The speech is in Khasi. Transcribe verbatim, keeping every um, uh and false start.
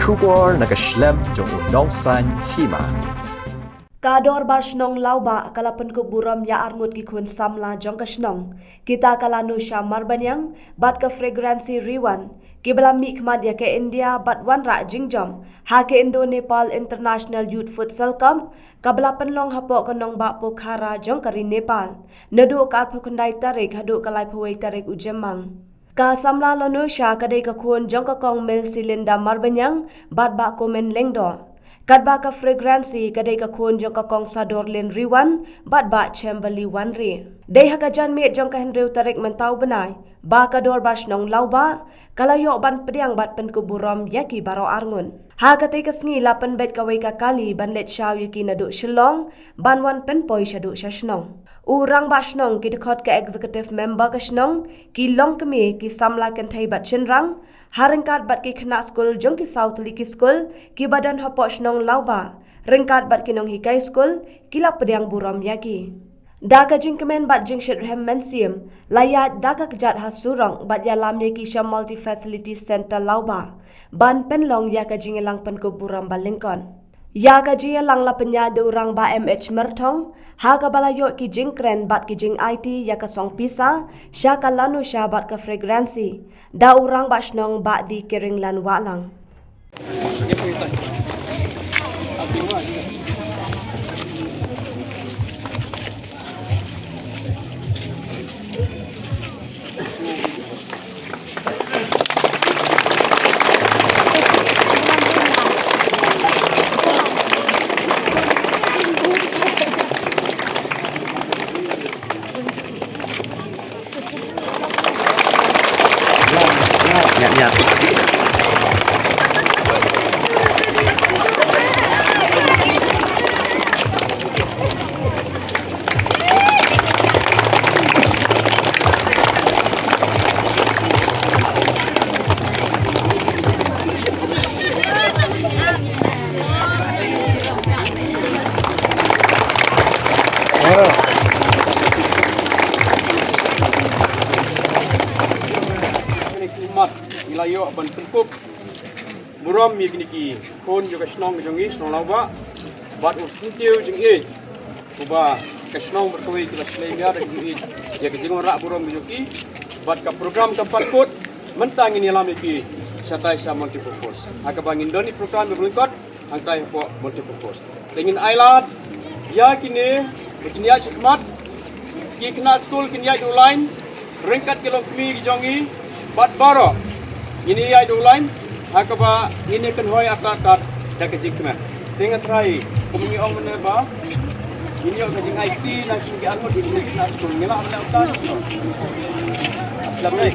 Khubor na ka shlem jong u nongsan hima. Ka Dorbar Shnong Lawbah ka la pynkup burom ïa arngut ki khun samla jong ka shnong, kita ka Lanusha Marbaniang bad ka Fragrancy Riwan, kiba la mihkhmat ïa ka India bad wanrah jingjop ha ka Indo-Nepal International Youth Futsal Cup, kaba la pynlong hapoh ka nongbah Pokhara jong ka ri Nepal, naduh ka arphew khyndai tarik haduh ka laiphew wei tarik u Jymmang. Ka samla Lanusha ka dei ka khun jong ka Kong Melsilinda Marbaniang bad Bah Komen Lyngdoh. Katba ka Fragrancy ka dei ka khun jong ka Kong Sadorlin Riwan bad Bah Chamberly Wanri. Dei ha ka janmiet jong ka hynriew tarik mynta u bnai ba ka Dorbar Shnong Lawbah ka la ïoh ban pdiang bad pynkup burom ïa ki baroh arngut. Ha katei ka sngi la pynbeit kawei ka kali ban leit shaw ïa ki naduh Shillong ban wan pynpoi shaduh sha shnong. U Rangbah Shnong, ki dkhot ka Executive Member ka shnong, ki longkmie, ki samla kynthei bad shynrang, ha ryngkat bad ki khynnah skul jong ki saw tylli ki skul kiba don hapoh shnong Lawbah, ryngkat bad ki nonghikai skul, ki la pdiang burom ïa ki. Da ka jingkmen bad jingshitrhem mynsiem, la ïaid da ka kjat ha surok bad ïalam ïa ki sha Multi Facility Centre Lawbah ban pynlong ïa ka jingïalang pynkup burom ba lyngkot. Ïa ka jingïalang la pynïaid da u Rangbah M H Myrthong, ha kaba la ïoh ki jingkren bad ki jingaiti ïa ka song pisa sha ka Lanusha bad ka Fragrancy da u Rangbah Shnong Bah D. Kiringlan Wahlang. Ngi la ïoh ban pynkup burom ïa kine ki khun jong ka shnong jong ngi, shnong Lawbah, bad u syntiew jingïeit uba ka shnong bad kawei ki la shlei miar jingïeit ïa ka jingwanrah burom jong ki bad ka program ka pat kut. Mynta ngin ïalam ïa ki shatai sha Multipurpose, ha kaba ngin don ïa program ba lyngkot hangtai hapoh Multipurpose. Te ngin ailad ïa kine, ba kin ïaid shakhmat, ki khynnah skul kin ïaid da u lain ryngkat ki longkmie ki jong ngi bad baroh. Ngin ïaid da u lain ha kaba ngin ïa kynhoi artatien da ka jingkmen. Te nga trai, kumne ong mynne ba ngin ïoh ka jingaiti na ki arngut, ki khynnah skul, ngi lah mynne uta. Slem ne.